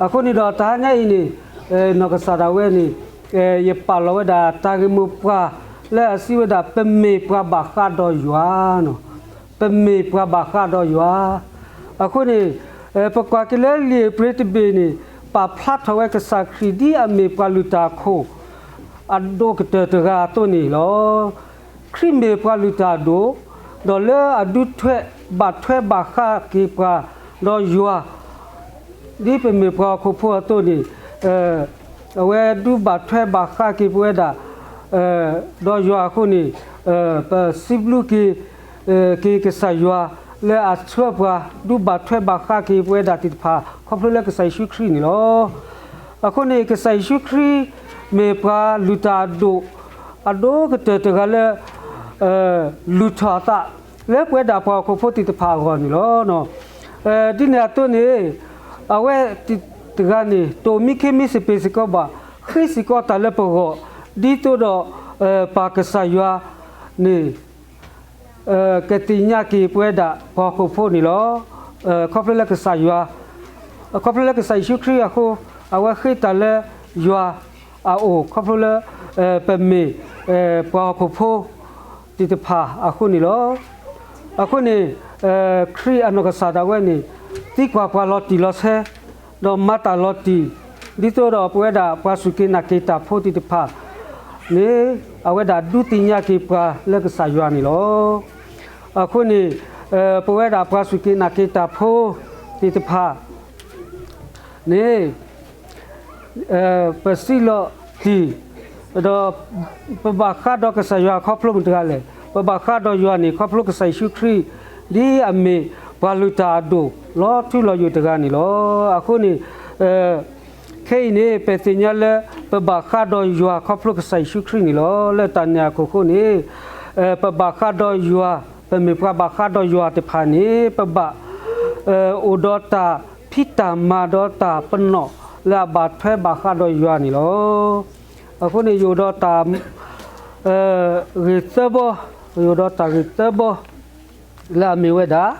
အဃိန့ၣ်ဒီးတဟါညါအံၤန့ၣ် နီၢ်ကစၢ်ဒၣ်ဝဲန့ၣ် ယပာ်လီၤဝဲဒၣ်တၢ်ဂ့ၢ်မိၢ်ပှၢ်လၢအစံးဝဲဒၣ် ပမ့ၢ်ပှၤဘၣ်ဃးဒီးယွၤ, ပမ့ၢ်ပှၤဘၣ်ဃးဒီးယွၤ. အဃိန့ၣ် ပကွၢ်က့ၤလၢလံာ်ဧ့ၤဘြံၤတဘ့ၣ်န့ၣ် ပာ်ဖျါထီၣ်ဝဲကစၢ်ခရံာ်ဒ်အမ့ၢ်ပှၤလုၢ်တၢ်အခိၣ် အဒိၣ်ကတၢၢ်တဂၤအသိးန့ၣ်လီၤ. ခရံာ်မ့ၢ်ပှၤလုၢ်တၢ်အဒိၣ်, ဒီးလၢအဒုးထွဲ ဘၣ်ထွဲဘၣ်ဃးက့ၤပှၤဒီးယွၤ ဒ်ပမ့ၢ်ပှၤဟီၣ်ခိၣ်ဖိအသိးန့ၣ် အဝဲဒုးဘၣ်ထွဲဘၣ်ဃးက့ၤပဝဲဒၣ် ဒီးယွၤအဃိန့ၣ် ပစံးဘျုးက့ၤ က့ၤကစၢ်ယွၤလၢအဆှၢပှၤ ဒုးဘၣ်ထွဲဘၣ်ဃးက့ၤပဝဲဒၣ်သ့ၣ်တဖၣ် ခီဖျိလၢကစၢ်ယ့ၣ်ၡူးခရံာ်န့ၣ်လီၤ. အဃိန့ၣ် ကစၢ်ယ့ၣ်ၡူးခရံာ် မ့ၢ်ပှၤလုၢ်တၢ်အဒိၣ် အဒိၣ်ကတၢၢ်တဂၤလၢ လုၢ်ထီၣ်အသး လၢပဝဲဒၣ်ပှၤဟီၣ်ခိၣ်ဖိသ့ၣ်တဖၣ်အဂီၢ်န့ၣ်လီၤ. ဒ်န့ၣ်အသိးန့ၣ် အဝဲတဂၤန့ၣ် တအိၣ်မံခ့မံစပ့ၤစ့ၢ်ကီးဘၣ်, ဃ့စ့ၢ်ကီးတၢ်လၢပဂီၢ် ဒ်သိးဒီး ပၢ်ကစၢ်ယွၤန့ၣ် ကသ့ၣ်ညါက့ၤပဝဲဒၣ်ပှၤဟီၣ်ခိၣ်ဖိန့ၣ်လီၤ. ခီဖျိလၢကစၢ်ယွၤ ခီဖျိလၢကစၢ်ယ့ၣ်ၡူးခရံာ်အဃိ အဝဲဃ့တၢ်လၢယွၤအအိၣ် ခီဖျိလၢ ပမ့ၢ် ပှၤဟီၣ်ခိၣ်ဖိသ့ၣ်တဖၣ်အဃိန့ၣ်လီၤ. အဃိန့ၣ် ခရံာ်အနီၢ်ကစၢ်ဒၣ်ဝဲန့ၣ် သံကွၢ်ပှၤလီၤတံၢ်လီၤဆဲး ဒီးမၤတၢ်လီၤတံၢ် ဒ်သိးဒီးပဝဲဒၣ်ပှၤစူၢ်က့ၤနာ်က့ၤတၢ်ဖိသ့ၣ်တဖၣ်န့ၣ် အဝဲဒၣ်ဒုးသ့ၣ်ညါက့ၤပှၤလၢကစၢ်ယွၤန့ၣ်လီၤ. အဃိန့ၣ် ပဝဲဒၣ်ပှၤစူၢ်က့ၤနာ်က့ၤတၢ်ဖိသ့ၣ်တဖၣ်န့ၣ် ပစံးလီၤတံၢ် ဒီးပဘၣ်ဃးဒီးကစၢ်ယွၤခီဖျိမတၤတဂၤလဲၣ်. ပဘၣ်ဃးဒီးယွၤန့ၣ် ခီဖျိကစၢ်ယ့ၣ်ၡူးခရံာ် ဒ်အမ့ၢ်ပှၤလုၢ်တၢ်အဒိၣ်လီၤထူလီၤယိာ်တဂၤန့ၣ်လီၤ. အဃိန့ၣ် ခဲအံၤန့ၣ် ပသ့ၣ်ညါလၢ ပဘၣ်ဃးဒီးယွၤခီဖျိကစၢ်ယ့ၣ်ၡူးခရံာ်န့ၣ်လီၤ. လၢတၢ်န့ၣ်အခိၣ်ဃိန့ၣ် ပဘၣ်ဃးဒီးယွၤ ပမ့ၢ်ပှၤဘၣ်ဃးဒီးယွၤတဖၣ်န့ၣ် ပဘၣ် အိၣ်ဒီးတၢ်ဖံးတၢ်မၤဒီးတၢ်ပနီၣ်လၢအဘၣ်ထွဲဘၣ်ဃးဒီးယွၤန့ၣ်လီၤ. အဃိန့ၣ် ယအိၣ်ဒီးတၢ် ဂ့ၢ်သၢဘီ, ယအိၣ်ဒီးတၢ်ဂ့ၢ်သၢဘီ လၢအမ့ၢ်ဝဲဒၣ်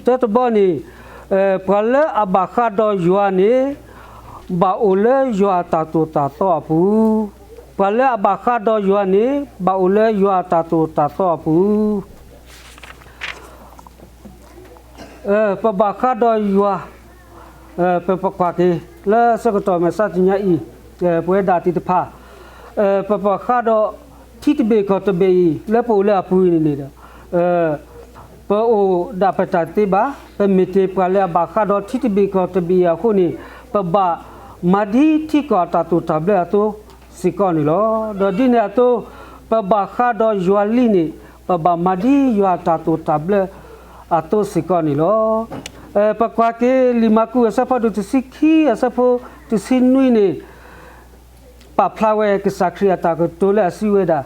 တၢတဘီန့ၣ် ပှၤလၢအဘၣ်ဃးဒီးယွၤန့ၣ် ဘၣ်အိၣ်လၢယွၤအတၢ်သိၣ်တၢ်သီအပူၤ, ပှၤလၢအဘၣ်ဃးဒီးယွၤန့ၣ် ဘၣ်အိၣ်လၢယွၤအတၢ်သိၣ်တၢ်သီအပူၤ ပဘၣ်ဃးဒီးယွၤ, ပပကွၢ်က့ၤ လၢဆၢကတီၢ်မဲာ်ဆါတနံၤအံၤ ပဝဲဒၣ်သ့ၣ်တဖၣ် ပဘၣ်ဃးဒီးထံတဘ့ၣ်ကီၢ်တဘ့ၣ်အံၤ လၢပအိၣ်လၢအပူၤအံၤန့ၣ်ဒီး ပအိၣ်ဒၣ်ပတၢ်သ့ဘၣ်, ပမ့ၢ်တ့ၢ်ပှၤလၢအဘၣ်ဃးဒီးထံတဘ့ၣ်ကီၢ်တဘ့ၣ်အံၤအဃိန့ၣ် ပဘၣ်မၤဒ်ထံကီၢ်အတၢ်သိၣ်တၢ်ဘျၢအသိးစ့ၢ်ကီးန့ၣ်လီၤ. ဒီးဒ်န့ၣ်အသိး ပဘၣ်ဃးဒီးယွၤလံန့ၣ် ပဘၣ်မၤဒ်ယွၤအတၢ်သိၣ်တၢ်ဘျၢ အသိးစ့ၢ်ကီးန့ၣ်လီၤ. ပကွၢ်က့ၤလံာ်မၢ်ကူးအဆၢဖးဒိၣ်တဆံခံ အဆၢဖိတဆံနွံန့ၣ် ပာ်ဖျါဝဲကစၢ်ခရံာ်အတၢ်ကတိၤလၢအစံးဝဲဒၣ်,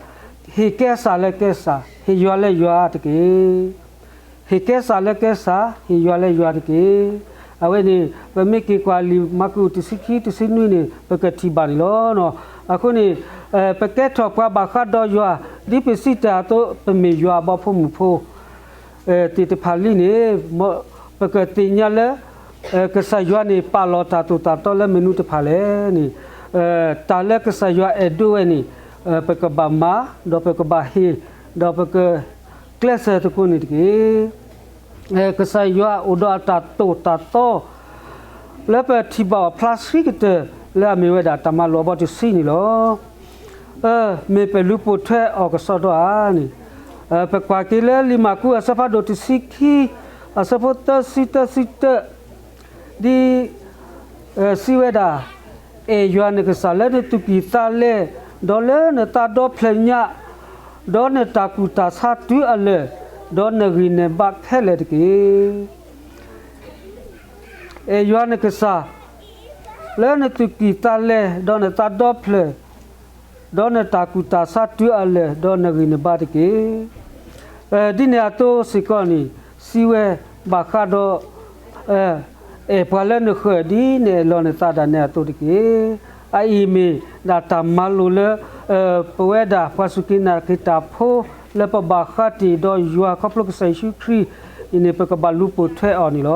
ဟ့ၣ်ကဲစၢ်လၢကဲစၢ်, ဟ့ၣ်ယွၤလၢယွၤတက့ၢ်. ဟ့ၣ်ကဲစၢ်လၢကဲစၢ်, ဟ့ၣ်ယွၤလၢယွၤတက့ၢ်. အဝဲန့ၣ် ပမ့ၢ်က့ၤကွၢ်လံာ်မၢ်ကူးတဆံခံ တဆံနွံန့ၣ် ပကထံၣ်ဘၣ်န့ၣ်လီၤ. အဃိန့ၣ် ပကဲထီၣ်ပှၤဘၣ်ဃးဒီးယွၤ ဒ်ပစံးတၢ်အသိး ပမ့ၢ်ယွၤအဘီဖိမုၣ်ဖိ သ့ၣ်တဖၣ်လံန့ၣ် ပကသ့ၣ်ညါလၢ ကစၢ်ယွၤန့ၣ် ပာ်လီၤတၢ်သိၣ်တၢ်သီလၢမနုၤတဖၣ်လဲၣ်န့ၣ် တၢ်လၢကစၢ်ယွၤအဲၣ်ဒိးဝဲန့ၣ် ပကဘၣ်မၤ ဒီးပကဘၣ်ဟ့ၣ် ဒီးပကကျဲးစၢးသကိးန့ၣ်တက့ၢ်. ကစၢ်ယွၤအိၣ်ဒီးအတၢ်သိၣ်တၢ်သီ လၢပထံၣ်ဘၣ်အီၤဖျါဆှံကတၢၢ် လၢအမ့ၢ်ဝဲဒၣ်တၢ်မၤလိာ်အဘီတဆံန့ၣ်လီၤ. မ့ၢ်ပလူၤပိာ်ထွဲအီၤကစီဒီဧါန့ၣ် ပကွၢ်က့ၤလၢလံာ်မၢ်ကူးအဆၢဖးဒိၣ်တဆံခံ အဆၢဖိသၢဆံ သၢဆံတၢ ဒ် စံးဝဲဒၣ်, အဲၣ်ယွၤနကစၢ်လၢနသူၣ်ကံၢ်သးလဲ, ဒီးလၢနသးဒီဖျၢၣ်ညါ, ဒီးနတၢ်ကူၣ်တၢ်ဆးတုၤအလၢာ်, ဒီးနဂံၢ်နဘါခဲလၢာ်တက့ၢ်. အဲၣ်ယွၤနကစၢ် လၢနသူၣ်ကံၢ်သးလဲ, ဒီးနသးဒီဖျၢၣ်, ဒီးနတၢ်ကူၣ်တၢ်ဆးတုၤအလၢာ်, ဒီးနဂံၢ်နဘါတက့ၢ်. ဒ်န့ၣ်အသိးစ့ၢ်ကီးန့ၣ် စံးဝဲဘၣ်ဃးဒီး အဲၣ်ပှၤလၢနဃၢၤ ဒ်နအဲၣ်လီၤနသးဒၣ်နဲအသိးတက့ၢ်. အအံၤမ့ၢ်ဒၣ်တၢ်မၤလိာ်လၢ ပဝဲဒၣ်ပှၤစူၢ်က့ၤနာ်က့ၤတၢ်ဖိ လၢပဘၣ်ဃးတ့ၢ်ဒီးယွၤခီဖျိကစၢ်ယ့ၣ်ၡူးခရံာ်အံၤန့ၣ် ပကဘၣ်လူၤပိာ်ထွဲအီၤန့ၣ်လီၤ.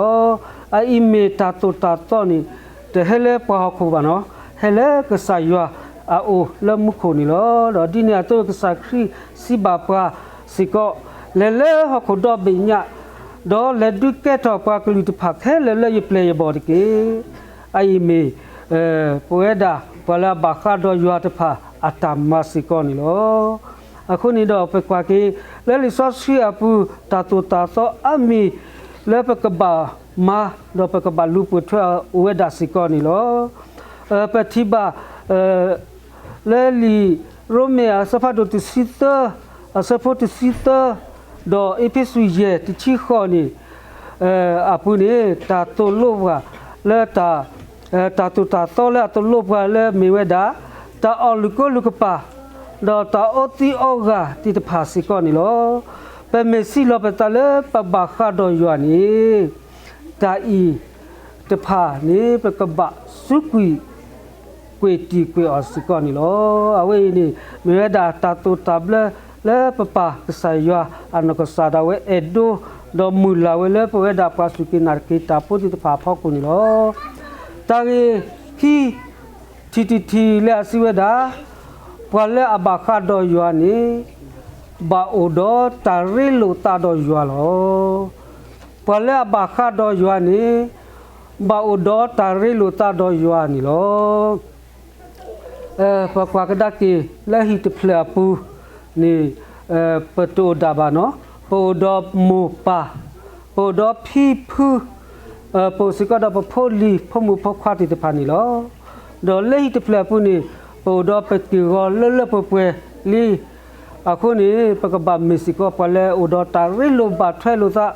အအံၤမ့ၢ်တၢ်သိၣ်တၢ်သီန့ၣ် တဟဲလၢပှၤဟီၣ်ခိၣ်ဘၣ်နီၤ, ဟဲလၢကစၢ်ယွၤအအိၣ်လၢမူခိၣ်န့ၣ်လီၤ. ဒီးဒ်န့ၣ်အသိးကစၢ်ခရံာ်စံးဘၣ်ပှၤစ့ၢ်ကီး, လဲၤလၢဟီၣ်ခိၣ်ဒီဘ့ၣ်ညါ, ဒီးလဲၤဒုးကဲထီၣ်ပှၤကလုာ်တဖၣ်ခဲလၢာ်လၢယပျဲၢ်ယဘီၣ်တက့ၢ်. အအံၤမ့ၢ် ပဝဲဒၣ်ပှၤလၢအဘၣ်ဃးဒီးယွၤတဖၣ်အတၢ်မၤစ့ၢ်ကီးန့ၣ်လီၤ. အဃိန့ၣ်ဒီးပကွၢ်က့ၤ လၢလံာ်စီဆှံအပူၤ တၢ်သိၣ်တၢ်သီအါမံၤ လၢပကဘၣ်မၤ ဒီးပကဘၣ်လူၤပိာ်ထွဲအိၣ်ဝဲဒၣ်စ့ၢ်ကီးန့ၣ်လီၤ. ပထံၣ်ဘၣ် လၢလံာ်ရိမ့ၤအဆၢဖးဒိၣ်တဆံသၢ, အဆၢဖိတဆံသၢ, ဒီးအ့းဖ့းစူးယဲၢ်တဆံဃိးန့ၣ် အပူၤန့ၣ် တၢ်သိၣ်လိပှၤလၢ တၢ်သိၣ်တၢ်သီလၢအသိၣ်လိပှၤလၢမ့ၢ်ဝဲဒၣ် တၢ်အီၣ်လုၣ်ကိလုၣ်ကပၤ, ဒီးတၢ်အီသံးအီဂၤသ့ၣ်တဖၣ်စ့ၢ်ကီးန့ၣ်လီၤ. ပမ့ၢ်စံးလီၤပသးလၢပဘၣ်ဃးဒီးယွၤန့ၣ် တၢ်အံၤတဖၣ်န့ၣ် ပကဘၣ်စူးကွံာ် ကွံာ်တံာ်ကွံာ်အီၤစ့ၢ်ကီးန့ၣ်လီၤ. အဝဲအံၤန့ၣ် မ့ၢ်ဝဲဒၣ်တၢ်သိၣ်တၢ်ဘျၢလၢပပၢ်ကစၢ်ယွၤအနီၢ်ကစၢ်ဒၣ်ဝဲ အဲၣ်ဒိး ဒီးမုၢ်လၢ်ဝဲလၢပဝဲဒၣ်ပှၤစူၢ်က့ၤနာ်က့ၤတၢ်ဖိသ့ၣ်တဖၣ်အဖီခိၣ်န့ၣ်လီၤ. တၢ်ဂ့ၢ်ခံ ထံၣ်တထံၣ်လၢအစံးဝဲဒၣ်, ပှၤလၢအဘၣ်ဃးဒီးယွၤန့ၣ် ဘၣ်အိၣ်ဒီးတၢ်ရ့လိာ်သးဒီးယွၤလီၤ. ပှၤလၢအဘၣ်ဃးဒီးယွၤန့ၣ် ဘၣ်အိၣ်ဒီးတၢ်ရ့လိာ်သးဒီးယွၤန့ၣ်လီၤ. ပကွၢ်ကဒါက့ၤလၢဟံၣ်တဖျၢၣ်အပူၤန့ၣ် ပတအိၣ်ဒၣ်ဘၣ်နီၤ, ပအိၣ်ဒီးမိၢ်ပၢ်, ပအိၣ်ဒီးဖံဖု, ပအိၣ်စ့ၢ်ကီးဒီးပဖိလံၤဖိမုၣ်ဖိခွါသ့ၣ်တဖၣ်န့ၣ်လီၤ. ဒီးလၢဟံၣ်တဖျၢၣ်အပူၤန့ၣ် ပအိၣ်ဒီးပက့ၢ်ဂီၤလၢလၢပှဲၤပှဲၤလံ. အဃိန့ၣ် ပကဘၣ်မ့ၢ်စ့ၢ်ကီးပှၤလၢအိၣ်ဒီးတၢ်ရ့လိာ်ဘၣ်ထွဲလိာ်သး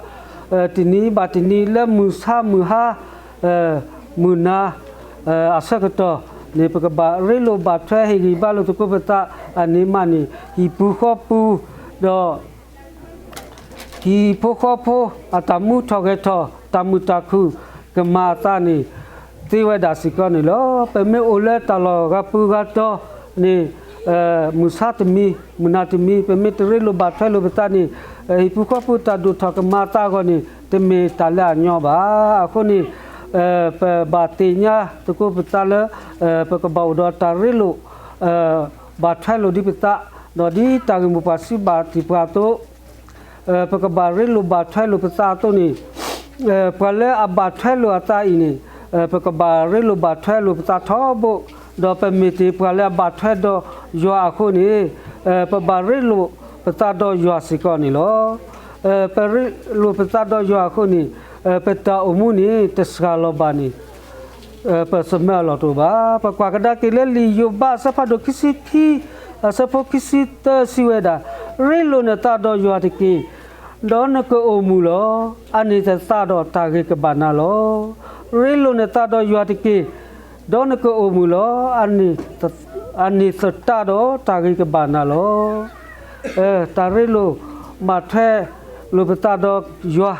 တနံၤဘၣ်တနံၤလၢမုၢ်ဆါမုၢ်ဟါ မုၢ်နၤ အဆၢကတီၢ်န့ၣ် ပကဘၣ်ရ့လိာ်ဘၣ်ထွဲဟ့ၣ်ဂံၢ်ဘါလိာ်သကိးပသးအန့ၣ်မးန့ၣ် ဟံၣ်ပူၤဃီပူၤ ဒီး ဟံၣ်ဖိဃီဖိအတၢ်မူထီၣ်ဂဲၤထီၣ် တၢ်မုာ်တၢ်ခုၣ်ကမၤအသးန့ၣ် သ့ဝဲဒၣ်စ့ၢ်ကီးန့ၣ်လီၤ. ပမ့ၢ်အိၣ်လၢတၢ်လီၢ်ဂၤပူၤဂၤတီၤန့ၣ် မုၢ်ဆါတမံၤ မုၢ်နၤတမံၤ ပမ့ၢ်တရ့လိာ်ဘၣ်ထွဲလိာ်ပသးန့ၣ် ဟံၣ်ပူၤဃီပူၤတၢ်ဒိၣ်ထီၣ်ကမၤအသးအဂီၢ်န့ၣ် တမ့ၢ်တၢ်လၢအညီဘၣ်. အဃိန့ၣ် ပဘၣ်သ့ၣ်ညါသကိးပသးလၢ ပကဘၣ်အိၣ်ဒီးတၢ်ရ့လိာ် ဘၣ်ထွဲလိာ်ဒ်ပသး ဒီးဒ်တၢ်ဂ့ၢ်မိၢ်ပှၢ်စံးဘၣ်တံၢ်ပှၤအသိး ပကဘၣ်ရ့လိာ်ဘၣ်ထွဲလိာ်ပသးအသိးန့ၣ် ပှၤလၢအဘၣ်ထွဲလိာ်အသးအံၤန့ၣ် ပကဘၣ်ရ့လိာ်ဘၣ်ထွဲလိာ်ပသးထီဘိ ဒီးပမ့ၢ်တ့ၢ်ပှၤလၢအဘၣ်ထွဲဒီးယွၤအဃိန့ၣ် ပဘၣ်ရ့လိာ်ပသးဒီးယွၤစ့ၢ်ကီးန့ၣ်လီၤ. ပရ့လိာ်ပသးဒီးယွၤအဃိန့ၣ် ပတၢ်အိၣ်မူန့ၣ် တစှၤလီၤဘၣ်န့ၣ် ပဆၢမုၢ်အလီၢ်တအိၣ်ဘၣ်. ပကွၢ်ကဒါက့ၤလၢလံာ်ယိၤဘးအဆၢဖးဒိၣ်ခံဆံခံ အဆၢဖိခံဆံသၢစံးဝဲဒၣ်, ရ့လိာ်နသးဒီးယွၤတက့ၢ်, ဒီးနကအိၣ်မုာ်လီၤ. အန့ၢ်သသးဒီးတၢ်ဂ့ၤကဘၣ်နၤလီၤ. ရ့လိာ်နသးဒီးယွၤတက့ၢ်, ဒီးနကအိၣ်မုာ်လီၤ. အန့ၢ်သတးဒီးတၢ်ဂ့ၤကဘၣ်နၤလီၤ. တၢ်ရ့လိာ်ဘၣ်ထွဲလိာ်ပသးဒီးယွၤ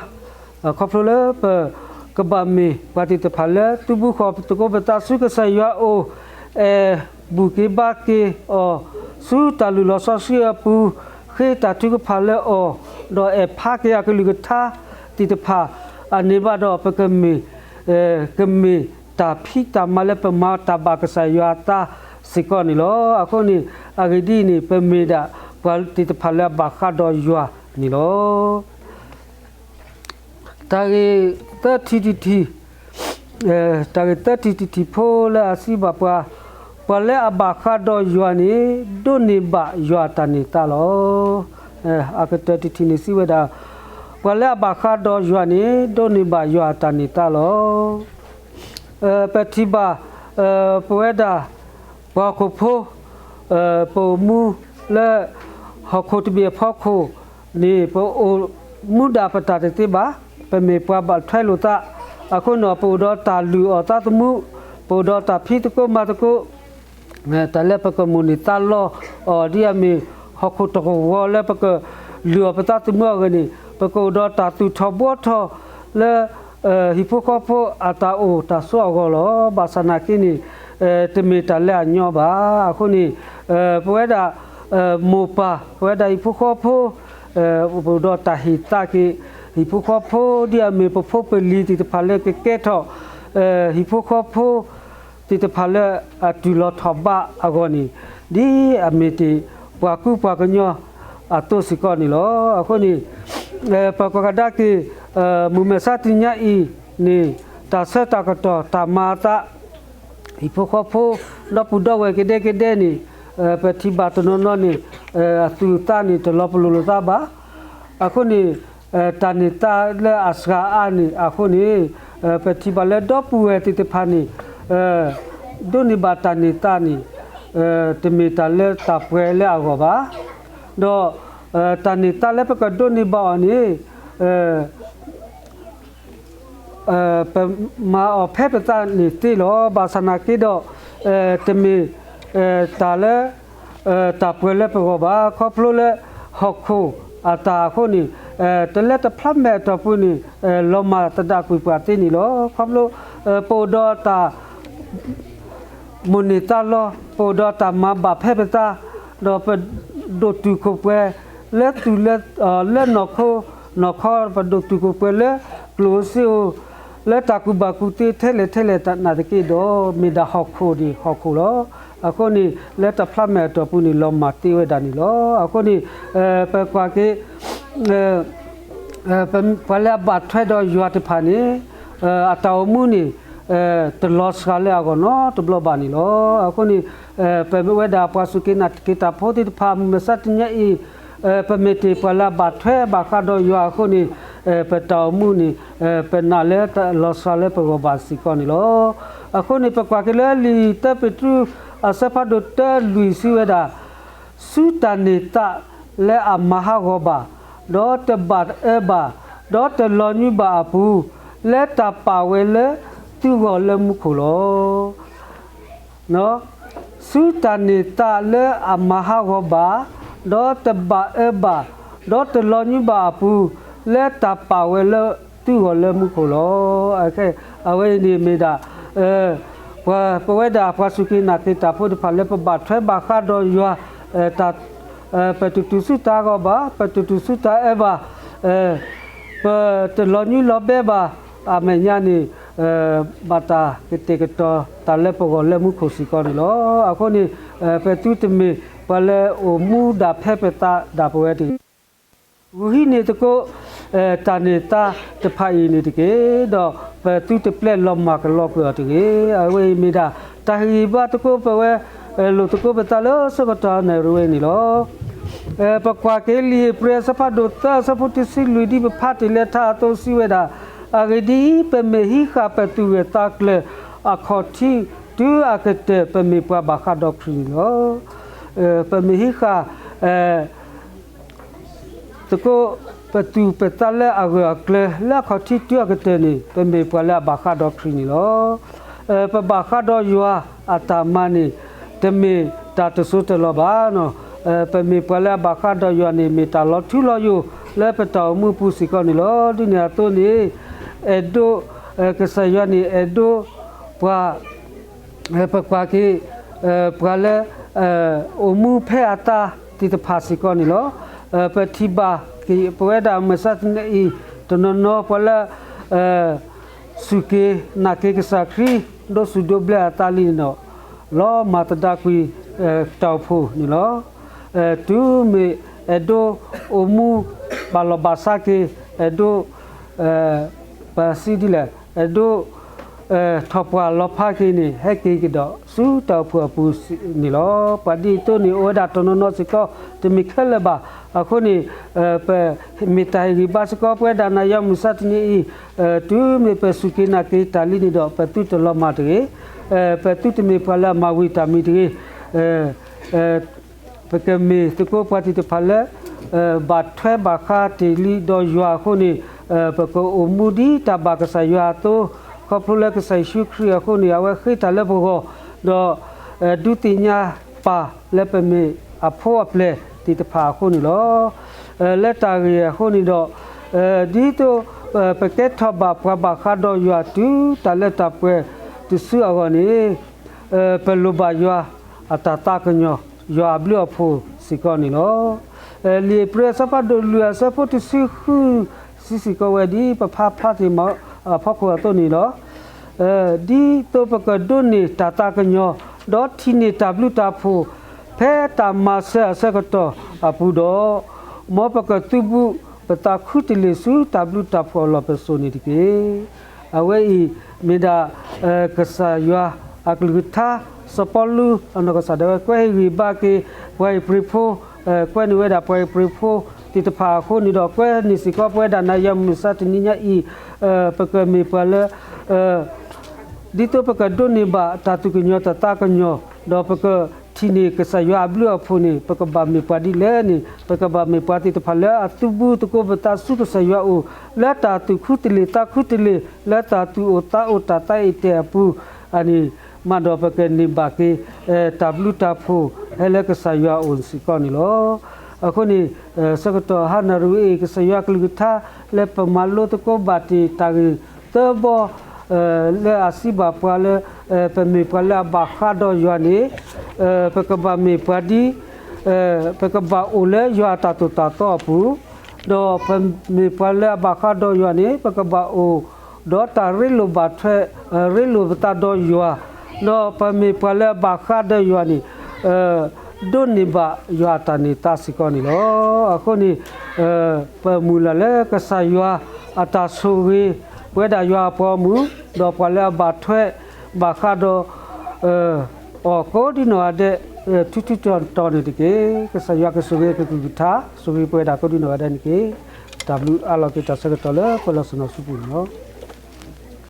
ခီဖျိလၢပကဘၣ်မ့ၢ်ပှၤသ့ၣ်တဖၣ်လၢသုးဘူးဃီၤသကိးပသးဆူကစၢ်ယွၤအအိၣ်, အဲၣ်ဘူၣ်က့ၤဘါက့ၤအီၤ ဆူတၢ်လုၢ်လီၢ်စီဆှံအပူၤ, ဃ့တၢ်ထုကဖၣ်လၢအီၤ, ဒီးအဲၣ်ဖးက့ၤအကလုၢ်ကထါသ့ၣ်တဖၣ်, အန့ၣ်ဘၣ်ဒီးပကမ့ၢ် ကမ့ၢ်တၢ်ဖံးတၢ်မၤလၢပမၤတၢ်ဘၣ်ကစၢ်ယွၤအသးစ့ၢ်ကီးန့ၣ်လီၤ. အဃိန့ၣ် အဂ့ၢ်ဒ်အံၤန့ၣ် ပမ့ၢ်ဒၣ်ပှၤသ့ၣ်တဖၣ်လၢအဘၣ်ဃးဒီးယွၤန့ၣ်လီၤ. တၢ်ဂ့ၢ်သၢထံၣ်တထံၣ်, တၢ်ဂ့ၢ်သၢထံၣ်တထံၣ်ဖိလၢအစံးဘၣ်ပှၤ, ပှၤလၢအဘၣ်ဃးဒီးယွၤန့ၣ် ဒိးန့ၢ်ဘၣ်ယွၤအတၢ်န့ၢ်သါလီၤ. အကတၢၢ်တထံၣ်န့ၣ်စံးဝဲဒၣ်, ပှၤလၢအဘၣ်ဃးဒီးယွၤန့ၣ် ဒိးန့ၢ်ဘၣ်ယွၤအတၢ်န့ၢ်သါလီၤ. ပထံၣ်ဘၣ် ပဝဲဒၣ် ပှၤဟီၣ်ခိၣ်ဖိ ပအိၣ်မူလၢ ဟီၣ်ခိၣ်တဘ့ၣ်အဖီခိၣ်န့ၣ် ပအိၣ်မူဒၣ်ပတၢ်တသ့ဘၣ်, ပမ့ၢ်ပှၤဘၣ်ထွဲလိာ်သး, အဃိန့ၣ် ပအိၣ်ဒီးတၢ်လုၢ်အီၣ်သးသမူ, ပအိၣ်ဒီးတၢ်ဖံးသကိးမၤသကိး တၢ်လၢပကမိၣ်န့ၢ်သးလီအီၤ ဒ်အမ့ၢ်ဟီၣ်ခိၣ်တကဝီၤလၢပကလုၢ်အီၣ်ပသးသမူအဂ့ၢ်န့ၣ် ပကအိၣ်ဒီးတၢ်သူၣ်ထီၣ်ဘှီထီၣ်လၢ ဟံၣ်ဖိဃီဖိအတၢ်အိၣ်တၢ်ဆိးအဂီၢ်လီၤ. ဘၣ်ဆၣ်နာ်က့န့ၣ် တမ့ၢ်တၢ်လၢအညီဘၣ်. အဃိန့ၣ် ပဝဲဒၣ် မိၢ်ပၢ် ပဝဲဒၣ်ဟံၣ်ဖိဃီဖိ ပအိၣ်ဒီးတၢ်ဟ့ၣ်သးက့ၤ ဟံၣ်ဖိဃီဖိ ဒ်အမ့ၢ်ပဖိပလံၤသ့ၣ်တဖၣ်လၢကကဲထီၣ် ဟံၣ်ဖိဃီဖိသ့ၣ်တဖၣ်လၢအတုၤလီၤထီၣ်ဘးအဂီၢ်န့ၣ်, ဒ်အမ့ၢ်တ့ၢ်ပှၤကူပှၤကညီအသိးစ့ၢ်ကီးန့ၣ်လီၤ. အဃိန့ၣ် ပကွၢ်ကဒါက့ၤ မုၢ်မဆါတနံၤညါအံၤန့ၣ် တၢ်ဆၢတၢ်ကတီၢ်တၢ်မၤအသး ဟံၣ်ဖိဃီဖိ ဒီပုၢ်ဒီဝဲၢ်ကဒဲကဒဲန့ၣ် ပထံၣ်ဘၣ်တနီၤနီၤန့ၣ် အသူၣ်အသးန့ၣ် တလီၤပလိာ်လိာ်သးဘၣ်. အဃိန့ၣ် တၢ်န့ၢ်သါလၢအစှၤအါန့ၣ်အဃိန့ၣ် ပထံၣ်ဘၣ်လၢဒီပုၢ်ဝဲၢ်သ့ၣ်တဖၣ်န့ၣ် ဒိးန့ၢ်ဘၣ်တၢ်န့ၢ်သါန့ၣ် တမ့ၢ်တၢ်လၢတၢ်ပှဲၤလၢအဂီၢ်ဘၣ်. ဒီး တၢ်န့ၢ်သါလၢပကဒိးန့ၢ်ဘၣ်အီၤန့ၣ် ပမၤအီၤဖဲပသးန့ၣ်သ့လီၤ. ဘၣ်ဆၣ်နာ်က့ဒီး တမ့ၢ် တၢ်လၢ တၢ်ပှဲၤလၢပဂီၢ်ဘၣ်. ခီဖျိလၢဟီၣ်ခိၣ်အတၢ်အဃိန့ၣ် တလၢတဖျါမဲာ်အတီၢ်ပူၤန့ၣ် လီၤမၢ်သဒၣ်ကွံာ်ပှၤသ့န့ၣ်လီၤ. ခီဖျိ ပအိၣ်ဒီးတၢ် မိၣ်န့ၢ်သးလီၤ, ပအိၣ်ဒီးတၢ်မၤဘၣ်ဖဲပသး, ဒီးပဒိၣ်တုာ်ခိၣ်ပှဲၤ လၢသူၣ်လၢ လၢနီၢ်ခိနီၢ်ခီ, ပဒိၣ်တုာ်ခိၣ်ပှဲၤလၢကျိၣ်ဧိၤစ့ဧိၤ, လၢတၢ်ကူၣ်ဘၣ်ကူၣ်သ့ထဲလဲၣ်ထဲလဲၣ်နာ်သက့ဒီး မ့ၢ်ဒၣ်ဟီၣ်ခိၣ်န့ၣ်ဟီၣ်ခိၣ်လီၤ. အဃိန့ၣ် လၢတၢ်ဖျါမဲာ်အတီၢ်ပူၤန့ၣ် လီၤမၢ်သ့ဝဲဒၣ်န့ၣ်လီၤ. အဃိန့ၣ် ပကွၢ်က့ၤ ပှၤလၢအဘၣ်ထွဲဒီးယွၤတဖၣ်န့ၣ် အတၢ်အိၣ်မူန့ၣ် တလီၤစှၤလၢအဂီၢ်နီတဘျီဘၣ်န့ၣ်လီၤ. အဃိန့ၣ် ပဝဲဒၣ်ပှၤစူၢ်က့ၤနာ်က့ၤတၢ်ဖိသ့ၣ်တဖၣ် မုၢ်မဆါတနံၤညါအံၤ ပမ့ၢ်တ့ၢ်ပှၤလၢအဘၣ်ထွဲဘၣ်ဃးဒီးယွၤအဃိန့ၣ် ပတၢ်အိၣ်မူန့ၣ် ပနာ်လၢတလီၤစှၤလၢပဂီၢ်ဘၣ်စ့ၢ်ကီးန့ၣ်လီၤ. အဃိန့ၣ် ပကွၢ်က့ၤလၢလံာ်တၢပ့းတရူး အဆၢဖးဒိၣ်တၢလွံၢ်စံးဝဲဒၣ် ဆူတၢ်န့ၢ်သါလၢအမၤဟးဂီၤဘၣ်, ဒီးတဘၣ်အၢဘၣ်, ဒီးတလီၤညွံးဘၣ်အပူၤ, လၢတၢ်ပာ်ဝဲလၢသုဂီၢ်လၢမူခိၣ်လီၤ. ဆူတၢ်န့ၢ်သါလၢအမၤဟးဂီၤဘၣ်, ဒီးတဘၣ်အၢဘၣ်, ဒီးတလီၤညွံးဘၣ်အပူၤ, လၢတၢ်ပာ်ဝဲလၢသုဂီၢ်လၢမူခိၣ်လီၤ. အဝဲအံၤန့ၣ်မ့ၢ်ဒၣ် ပဝဲဒၣ်ပှၤစူၢ်က့ၤနာ်က့ၤတၢ်ဖိတဖၣ် လၢပဘၣ်ထွဲဘၣ်ဃးဒီးယွၤ ပတတူၢ်ဆူၣ်တၢ်ဂီၤဘၣ်, ပတတူၢ်ဆူၣ်တၢ်အၢဘၣ်, ပတလီၤညွံးလီၤဘဲဘၣ်, အမဲာ်ညါန့ၣ် ဘၣ်တၢ်ကတဲာ်ကတီၤတၢ်လၢပဂီၢ်လၢမူခိၣ်စ့ၢ်ကီးန့ၣ်လီၤ. အဃိန့ၣ် ပသုတမ့ၢ်ပှၤလၢအိၣ်မူဒၣ်ဖဲပသးဒၣ်ပဝဲတဂ့ၤ ဂုာ်ဟံးန့ၢ်သကိး တၢ်န့ၢ်သါတဖၣ်အံၤန့ၣ်တက့ၢ်. ဒီးပသုတပျဲလီၤမၢ်ကလီကွံာ်အီၤတဂ့ၤ. အဝဲအံၤမ့ၢ်ဒၣ် တၢ်ဟ့ၣ်ဂံၢ်ဘါသကိးပဝဲ လိာ်သကိးပသးလၢဆၢကတီၢ်နၣ်ရံၣ်ဝဲန့ၣ်လီၤ. ပကွၢ်က့ၤလံာ်ဧ့ၤဘြံၤအဆၢဖးဒိၣ်သၢ အဆၢဖိတဆံလွံၢ် ဒ်ပဖးတ့ၢ်လၢထါအသိးစံးဝဲဒၣ်, အဂ့ၢ်ဒ်အံၤ, ပမ့ၢ်ဟံးဃာ်ပသူၣ်ဂၢၢ်သးကျၢၤအခီၣ်ထံးတုၤအကတၢၢ် ပမ့ၢ်ပှၤဘၣ်ဃးဒီးခရံာ်န့ၣ်လီၤ. ပမ့ၢ်ဟံးဃာ် သကိး ပသူၣ်ပသးလၢအဂၢၢ်အကျၢၤ လၢအခီၣ်ထံးတုၤအကတၢၢ်န့ၣ် ပမ့ၢ်ပှၤလၢအဘၣ်ဃးဒီးခရံာ်န့ၣ်လီၤ. ပဘၣ်ဃးဒီးယွၤအတၢ်မၤန့ၣ် တမ့ၢ်တၢ်တစိၢ်တလီၤဘၣ်. ပမ့ၢ်ပှၤလၢအဘၣ်ဃးဒီးယွၤန့ၣ် မ့ၢ်တၢ်လီၤထူလီၤယိာ်လၢပတၢ်အိၣ်မူအပူၤစ့ၢ်ကီးန့ၣ်လီၤ. ဒ်န့ၣ်အသိးန့ၣ် အဲၣ်ဒိး ကစၢ်ယွၤန့ၣ် အဲၣ်ဒိးပှၤ ပကွၢ်က့ၤ ပှၤလၢ အိၣ်မူဖဲအသးသ့ၣ်တဖၣ်စ့ၢ်ကီးန့ၣ်လီၤ. ပထံၣ်ဘၣ်က့ၤ ပဝဲဒၣ်မုၢ်မဆါတနံၤအံၤ တနီၤနီၤပှၤလၢ စူၢ်က့ၤနာ်က့ၤကစၢ်ခရံာ် ဒိးစူၢ်ဒိးဘျၢအသးလံန့ၣ်ဒီး လီၤမၢ်သဒၣ်ကွံာ် တၢ်အိၣ်ဖှိၣ်န့ၣ်လီၤ. တုၤမ့ၢ်အဲၣ်ဒိးအိၣ်မူ ဘၣ်လီၢ်ဘၣ်စးက့ၤ အဲၣ်ဒိး ပစံးဒ်လဲၣ် အဲၣ်ဒိး ထီၣ်ပှၢ်လီၤဖးက့ၤန့ၣ် ဟဲက့ၤကဒီးဆူတၢ်အိၣ်ဖှိၣ်အပူၤန့ၣ်လီၤ. ပှၤဒ်အံၤအသိးန့ၣ် အိၣ်ဝဲဒၣ်တနီၤနီၤစ့ၢ်ကီး တမ့ၢ်ခဲလၢာ်ဘၣ်. အဃိန့ၣ် ပမ့ၢ်တၢ်ဟ့ၣ်ဂံၢ်ဘါစ့ၢ်ကီး ပဝဲဒၣ်နၤယၤမုၢ်မဆါတနံၤအံၤ တုၤမ့ၢ်ပစူၢ်က့ၤနာ်က့ၤတၢ်လံန့ၣ်ဒီး ပသုတလီၤမၢ်တဂ့ၤ. ပသုတမ့ၢ်ပှၤလၢအမၤဝံၤတၢ်မံၤတဂ့ၤ. ပကမ့ၢ်သကိးပှၤသ့ၣ်တဖၣ်လၢ ဘၣ်ထွဲဘၣ်ဃးတ့ၢ်လံဒီးယွၤအဃိန့ၣ် ပကအိၣ်မူဒ်တၢ်ဘၣ်ကစၢ်ယွၤအသိး ခီဖျိလၢကစၢ်ယ့ၣ်ၡူးခရံာ်အဃိန့ၣ် အဝဲဃ့တၢ်လၢပဂီၢ် ဒီး ဒုးသ့ၣ်ညါပၢ်လၢပမ့ၢ်အဖိအပျဲၢ်သ့ၣ်တဖၣ်အဃိန့ၣ်လီၤ. လၢတၢ်ဂ့ၢ်အဃိန့ၣ်ဒီး ဒ်သိး ပကဲထီၣ်ဘၣ်ပှၤဘၣ်ဃးဒီးယွၤတုၤတၢ်လၢတၢ်ပှဲၤတစုအဂီၢ်န့ၣ် ပလိၣ်ဘၣ်ယွၤအတၢ်သးကညီၤ ယွၤအဘျုးအဖှိၣ်စ့ၢ်ကီးန့ၣ်လီၤ. လံာ်ဧ့ၤဘြံၤအဆၢဖးဒိၣ်လွံၢ်အဆၢဖိတဆံဃု စံးစ့ၢ်ကီးဝဲဒ်ပဖးဖျါတ့ၢ်မးအဖီခိၣ်အသိးန့ၣ်လီၤ. ဒ်သိးပကဒိးန့ၢ်တၢ်သးကညီၤ ဒီးထံၣ်န့ၢ်တၢ်ဘျုးတၢ်ဖှိၣ် ဖဲတၢ်မၤစၢၤအဆၢကတီၢ်အပူၤဒီး, မ်ပကသုးဘူးပသးခူတလ့ၢ်ဆူတၢ်ဘျုးတၢ်ဖှိၣ်အလီၢ်ပစိာ်န့ၣ်တက့ၢ်. အဝဲအံၤမ့ၢ်ဒၣ် ကစၢ်ယွၤအကလုၢ်ကထါ, စီၤပီလူးအနီၢ်ကစၢ်ဒၣ်ဝဲ ကွဲဟ့ၣ်ဂံၢ်ဘါက့ၤ ပှၤဧ့ၤဘြံၤဖိ, ကွဲန့ၢ်ဝဲဒၣ်ပှၤဧ့ၤဘြံၤဖိသ့ၣ်တဖၣ်အဃိန့ၣ်ဒီး ကွဲန့ၢ်စ့ၢ်ကီးပဝဲဒၣ်နၤယၤမုၢ်မဆါတနံၤညါအံၤ, ပကမ့ၢ်ပှၤလၢ ဒ်သိးပကဒိးန့ၢ်ဘၣ်တၢ်သူၣ်ကညီၤတၢ်သးကညီၤ, ဒီးပကထံၣ်န့ၢ်ကစၢ်ယွၤအဘျုးအဖှိၣ်န့ၣ် ပကဘၣ်မ့ၢ်ပှၤဒ်လဲၣ်န့ၣ်, ပကဘၣ်မ့ၢ်ပှၤသ့ၣ်တဖၣ်လၢအသုးဘူးသကိးပသးဆူကစၢ်ယွၤအအိၣ် လၢတၢ်သူၣ်ခူတလ့ၢ်သးခူတလ့ၢ်, လၢတၢ်သူၣ်အိၣ်သးအိၣ်တၢ်သးအံၤတဲာ်အပူၤ, အန့ၣ်မးဒီးပကန့ၢ်ဘၣ်က့ၤ တၢ်ဘျုးတၢ်ဖှိၣ် ဟဲလၢကစၢ်ယွၤအအိၣ်စ့ၢ်ကီးန့ၣ်လီၤ. အဃိန့ၣ် ဆၢကတီၢ်ဟါနၣ်ရံၣ်ဝဲအံၤ ကစၢ်ယွၤကလုၢ်ကထါ လၢပမၤလိသကိးဘၣ်တ့ၢ်တၢ်ဂ့ၢ်သၢဘီ လၢအစံးဘၣ်ပှၤလၢ ပမ့ၢ်ပှၤလၢအဘၣ်ဃးဒီးယွၤန့ၣ် ပကဘၣ်မ့ၢ်ပှၤဒ် ပကဘၣ်အိၣ်လၢယွၤအတၢ်သိၣ်တၢ်သီအပူၤ, ဒီးပမ့ၢ်ပှၤလၢအဘၣ်ဃးဒီးယွၤန့ၣ် ပကဘၣ်အိၣ်ဒီးတၢ်ရ့လိာ်ဘၣ်ထွဲ ရ့လိာ်ပသးဒီးယွၤ, ဒီးပမ့ၢ်ပှၤလၢအဘၣ်ဃးဒီးယွၤန့ၣ် ဒိးန့ၢ်ဘၣ်ယွၤအတၢ်န့ၢ်သါစ့ၢ်ကီးန့ၣ်လီၤ. အဃိန့ၣ် ပမုၢ်လၢ်လၢကစၢ်ယွၤအတၢ်ဆိၣ်ဂ့ၤ ပဝဲဒၣ်ယွၤအပှၤဂီၢ်မုၢ် ဒီးပှၤလၢအဘၣ်ထွဲ ဘၣ်ဃးဒီး အီၤကိးဒံနီၢ်ဂၤဒဲး ထူထူတီတီန့ၣ်တက့ၢ်. ကစၢ်ယွၤကဆိၣ်ဂ့ၤကလုၢ်ကထါ ဆိၣ်ဂ့ၤပဝဲဒၣ်ကိးဒံနီၢ်ဂၤဒဲးန့ၣ်တက့ၢ်. တၢ်ဘျုးအါလီၤက့ၤတၢ်ဆၢကတီၢ်လၢပလီၢ်ဆ့ၣ်နီၤဆူပူၤန့ၣ်လီၤ.